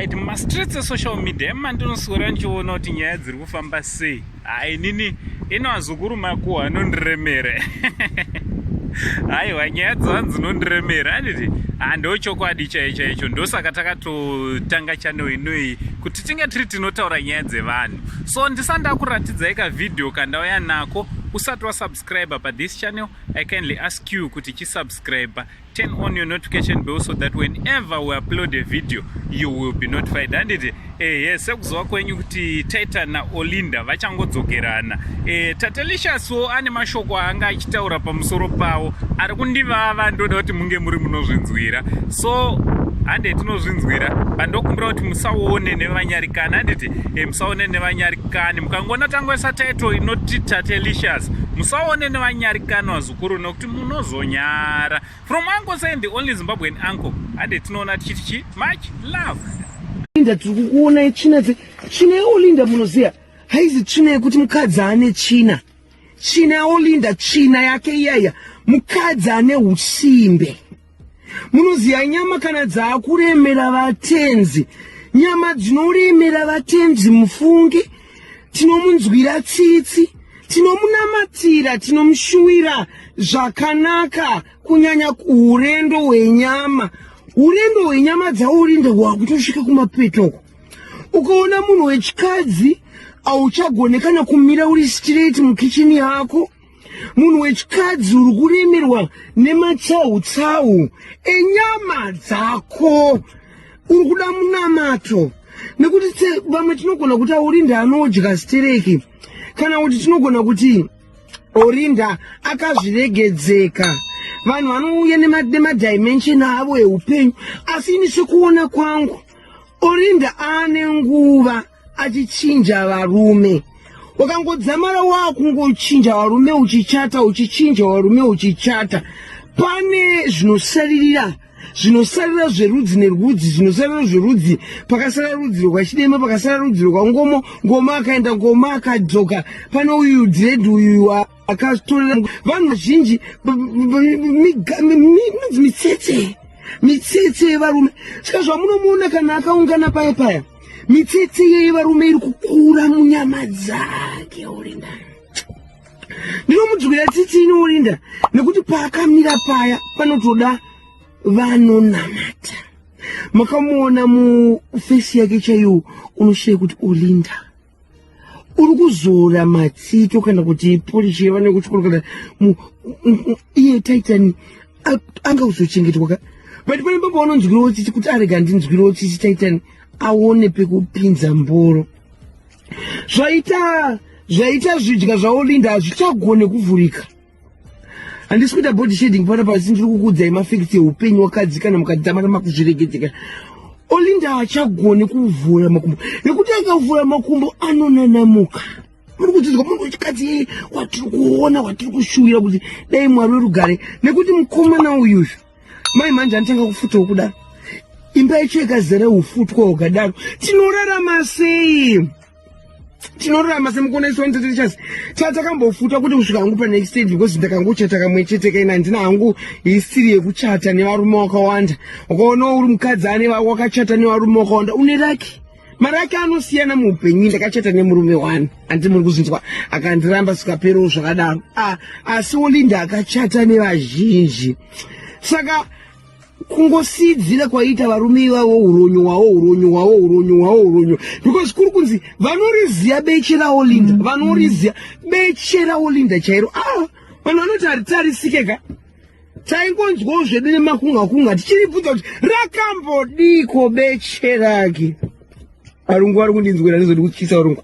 Right, mumastreets esocial media emandinoswera ndichiona kuti nyaya dziri kufamba sei. Hainini ino azukuru makuhwa anondiremera. Haiwa, nyaya dzavanhu dzinondiremera, handiti? Ndo chokwadi chaicho chaicho. Ndosaka takatotanga channel inoyi kuti tinge tiri tinotaura nyaya dzevanhu. So ndisati ndakuratidzai kavideo kandauya nako, usati wasubscribe pa this channel, I kindly ask you kuti chisubscribe, turn on your notification bell so that whenever we upload a video you will be notified. Handiti? Ehe, sekuziva kwenyu kuti Titan naOlinda vachangodzokerana. Tatelicious ane mashoko aanga achitaura pamusoro pavo ari kundivava, ndoda kuti munge muri munozvinzwira. So hande tinozvinzwira, pandokumbira kuti musaone nevanyarikani, handiti? Musaone nevanyarikani. Mukangoona tangoisa title inoti Tatelicious, musaone nevanyarikani, vazukuru, nokuti munozonyara. From Uncle Saint, the only Zimbabwean uncle, hande tinoona tichiti chi much love. Olinda, tiri kukuona tsvina tsvina yeOlinda. Munoziva, haizi tsvina yekuti mukadzi ane tsvina. Tsvina yaOlinda, tsvina yake iyaya, mukadzi ane usimbe. Munoziva, nyama kana dzaakuremera vatenzi, nyama dzinoremera vatenzi, mufunge tinomunzwira tsitsi, tinomunamatira, tinomushuwira zvakanaka, kunyanya urendo hwenyama. Urendo hwenyama dzaOlinda hwakutosvika kumapetoko. Ukaona munhu wechikadzi, hauchagone kana kumira uri straight mukichini yako. Munhu wechikadzi uri kuremerwa nematsau tsau enyama dzako, uri kuda munamato, nekuti vamwe tinogona kuti aOlinda anodya stereki, kana kuti tinogona kuti Olinda akazviregedzeka. Vanhu vanouya nemadimension avo eupenyu, asi ini sekuona kwangu, Olinda ane nguva achichinja varume. Wakangodzamara wakungochinja varume, uchichata, uchichinja varume, uchichata, pane zvinosaririra, zvinosarira zverudzi nerudzi, zvinosarira zverudzi. Pakasara rudzi rwachidema, pakasara rudzi rwaNgomo. Ngoma akaenda, Ngoma akadzoka, pane uyu dread uyu akatorera vanhu vazhinji mitsetse, mitsetse yevarume. Saka zvamunomuona kana akaungana paya paya, mitsetse yevarume iri kukura munyama dzake. Olinda, ndinomudzwira tsitsi ini Olinda, nekuti paakamira paya panotoda vanonamata. Makamuona muface yake chaiyo, unoshaye kuti Olinda uri kuzora matsito kana kuti polish yevana kuchikoro, kana iye Titan anga kuzochengetwa ka. But pane baba vanonzwirawo tsitsi kuti arega ndinzwirawo tsitsi Titan aone pekupinza mboro. Zvaita zvaita zvidya zvaOlinda hazvichagone kuvhurika. Handisi kuita body shaming pana pasi, ndiri kukuudzai mafacts eupenyu. Wakadzi kana mukadzamara makuzviregedzeka, Olinda haachagoni kuvhura makumbo, nekuti akavhura makumbo anonanamuka. Muri kudzidzwa, munhu wechikadzi watiri kuona, watiri kushuwira kuti dai Mwari werugare, nekuti mukomana uyuyu mai manje anotanga kufutawo kudaro, imba yacho ikazara ufutwa hwakadaro, tinorarama sei? Tinorarama semukuoneswa nitatichasi tatakambofuta kuti kusvika hangu pane extent, because ndakangochata kamwe chete kaina. Handina hangu history yekuchata nevarume wakawanda. Ukaona uri mukadzi ane wakachata nevarume wakawanda, une luck. Maluck anosiyana muupenyu. Ndakachata nemurume wani, handiti muri kuzinzwa? Akandiramba, sikaperewo zvakadaro. Ah, asi Olinda akachata nevazhinji, saka kungosidzira kwaiita varume ivavo uronyo hwavo, uronyo hwavo, uronyo hwavo, uronyo, because kuri kunzi vanoriziya beche raOlinda, vanoriziya beche raOlinda chairo. Ah, vanhu vanoti haritarisike ka. Taingonzwawo zvedu nemakunga kunga, tichiribvunza kuti rakambodiko beche rake. Varungu vari kundinzwira, ndizodi kutyisa varungu.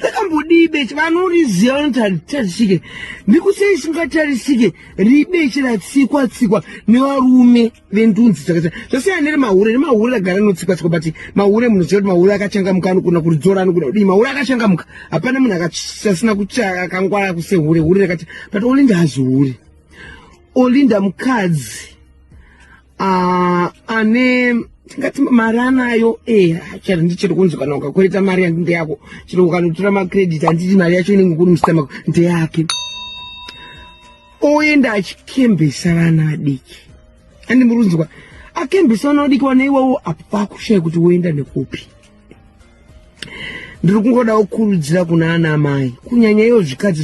Rakambodii beche? Vanoriziva vanoti haritarisike. Ndikusei singatarisike ribeche ratsikwa tsikwa nevarume vendunzi dzakasiyana? Zvasiyana neremahure. Nemahure ragara rinotsikwa tsikwa, but mahure munoziva kuti mahure akachangamuka, anogona kuridzora, anogona kudii. Mahure akachangamuka, hapana munhu asina akangwara kusehure hure rakati. But Olinda hazi hure. Olinda mukadzi ane tingati mari anayo. Chero ndichiri kunzi kana ukakwereta mari yandi ndeyako, chero ukanotora macredit, handiti mari yacho inenge kuri musita mako, ndeyake. Oenda achikembesa vana vadiki, andi murunzwa. Akembisa vana vadiki vana iwawo apo pakushaya kuti woenda nekupi. Ndiri kungoda kukurudzira kuna ana amai, kunyanya iwo zvikadzi.